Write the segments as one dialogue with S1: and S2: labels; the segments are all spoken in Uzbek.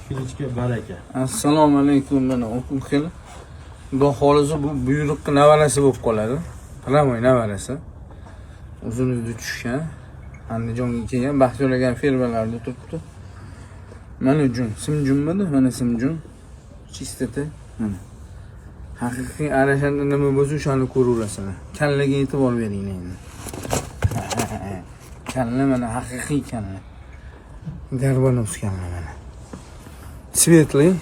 S1: Kilichga baraka.
S2: Assalomu alaykum, mana okum kel. Xudo xohlasa, bu buyruqqa navarasi bo'lib qoladi. Прямой navarasi. Uzun uyda tushgan. Andijonga kelgan, Baxtiyor aka fermalarida turibdi. Mana jun, simjunmidi? Mana simjun. Чистота. Mana. Haqiqiy arashanda nima bo'lsa, o'shani ko'raverasizlar. Kallaga e'tibor beringlar endi. Kalla mana, haqiqiy kalla. Горбонос kalla mana. Светлый.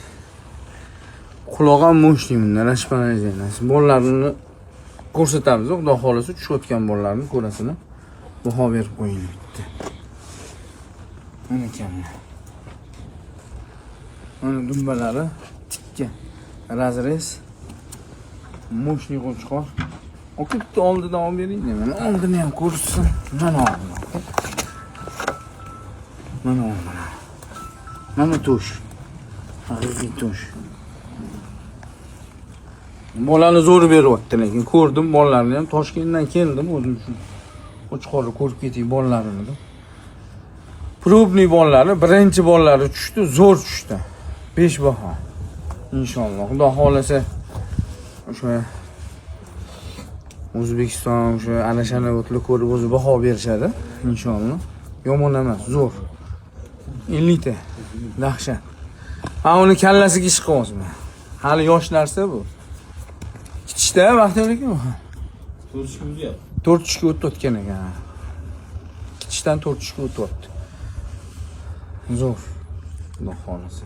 S2: Quloq ham мощный bunda, расположение. Bolalarini ko'rsatamiz, Xudo xohlasa, tushayotgan bolalarini ko'rasizlar. Baho berib qo'ying bitta. Mana kalla. Mana dumbalari tikka. Разрез. Мощный qo'chqor. Aka, bitta oldidan olib bering. Mana oldini ham ko'rsin. Mana oldini. Aka. Mana oldini. Mana to'sh. Haqiqiy to'sh. Bolani zo'r beryapti, lekin ko'rdim bolalarni ham. Toshkentdan keldim o'zim shu qo'chqorni ko'rib ketay bolalarini deb. Пробный bolalari, birinchi bolalari tushdi, zo'r tushdi. 5 baho. Inshaalloh. Xudo xohlasa, o'sha O'zbekiston, o'sha ana o'tli ko'rib, o'zi baho berishadi inshaalloh. Yomon emas, zo'r. 50 ta. Dahshat. Ha, uni kallasiga ish qilyapman. Hali yosh narsa bu. Kichikda, Baxtiyor aka bu.
S1: To'rtishga uzyapti.
S2: 4 tishga o'tayotgan ekan. Kichikdan 4 tishga o'tyapti. Zo'r. Xudo xohlasa.